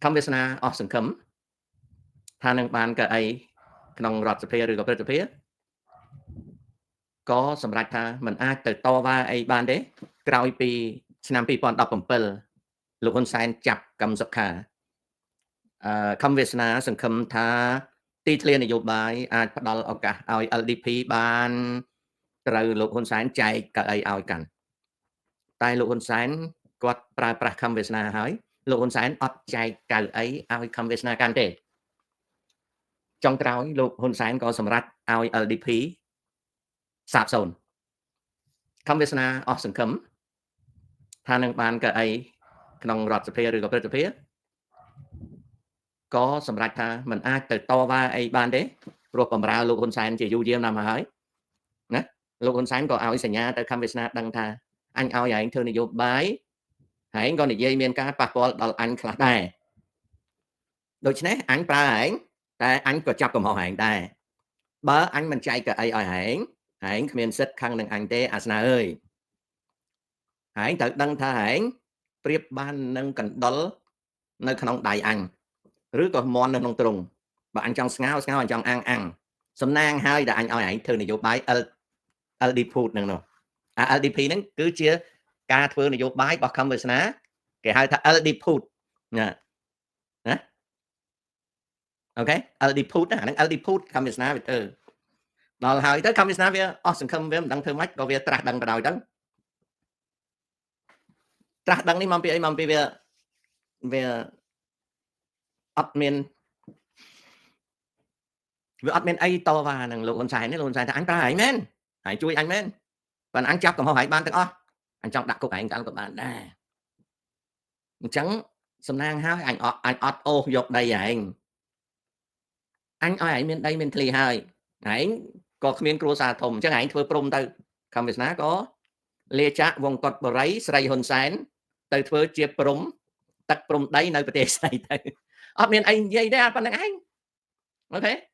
ខំវាសនាអស់សង្ឃឹមថានឹងបានកៅអីក្នុងរដ្ឋសភាឬក៏ព្រឹទ្ធសភាក៏សម្រេចថាមិនអាចទៅតវ៉ាអីបានទេក្រោយពីឆ្នាំ2017លោកហ៊ុនសែនចាប់កម្មសុខាអឺខំវាសនាសង្ឃឹមថាទីធ្លានយោបាយអាចផ្ដល់ឱកាសឲ្យ LDP បានត្រូវលោកហ៊ុនសែនចែកកៅអីឲ្យកាន់តែលោកហ៊ុនសែនគាត់ប្រើប្រាស់ខំវាសនាហើយលោកហ៊ុនសែនអត់ចែកកៅអីឲ្យខំវាសនាកាន់ទេចុងក្រោយលោកហ៊ុនសែនក៏សម្រេចឲ្យ LDP សាបសូន្យខំវាសនាអស់សង្ឃឹមថានឹងបានកៅអីក្នុងរដ្ឋសភាឬក៏ព្រឹទ្ធសភាក៏សម្រេចថាមិនអាចទៅតវ៉ាអីបានទេព្រោះបំរើលោកហ៊ុនសែនជាយូរយារណាស់មកហើយណាលោកហ៊ុនសែនក៏ឲ្យសញ្ញាទៅខំវាសនាដឹងថាអញឲ្យឯងធ្វើនយោបាយឯងក៏និយាយមានការប៉ះពាល់ដល់អញខ្លះដែរដូច្នេះអញប្រើឯងតែអញក៏ចាប់កំហុសឯងដែរបើអញមិនចែកកៅអីឲ្យឯងឯងគ្មានសិទ្ធខឹងនឹងអញទេអាសនាអើយឯងត្រូវដឹងថាឯងប្រៀបបាននឹងកណ្ដុលនៅក្នុងដៃអញឬក៏មន់នៅក្នុងទ្រុងបើអញចង់ស្ងោស្ងោអញចង់អាំងអាំងសំណាងហើយដែលអញឲ្យឯងធ្វើនយោបាយ L LD Food ហ្នឹងនោះអា LDP ហ្នឹងគឺជាការធ្វើនយោបាយរបស់ខំវាសនាគេហៅថា LD Food ណាណាអូខេ LD Food ណាហ្នឹង LD Food ខំវាសនាវាធ្វើដល់ហើយទៅខំវាសនាវាអស់សង្ឃឹមវាមិនដឹងធ្វើម៉េចក៏វាត្រាស់ដឹងទៅដល់ទៅត្រាស់ដឹងនេះមកពីអីមកពីវាវាអត់មានវាអត់មានអីតវ៉ានឹងលោកហ៊ុនសែនទេលោកហ៊ុនសែនថាអញប្រើឯងមែនហើយជួយអញមែនបើអញចាប់កំហុសឯងបានទាំងអស់អញចង់ដាក់គុកឯងកាលក៏បានដែរអញ្ចឹងសំណាងហើយអញអត់អញអត់អូសយកដីឯងអញឲ្យឯងមានដីមានធ្លីហើយឯងក៏គ្មានគ្រួសារធំអញ្ចឹងឯងធ្វើព្រំទៅខំវាសនាក៏លាចាកវងកតបរិយស្រីហ៊ុនសែនទៅធ្វើជាព្រំទឹកព្រំដីនៅប្រទេសស្រីទៅអត់មានអីនិយាយទេប៉ុណ្្នឹងឯងអូខេ។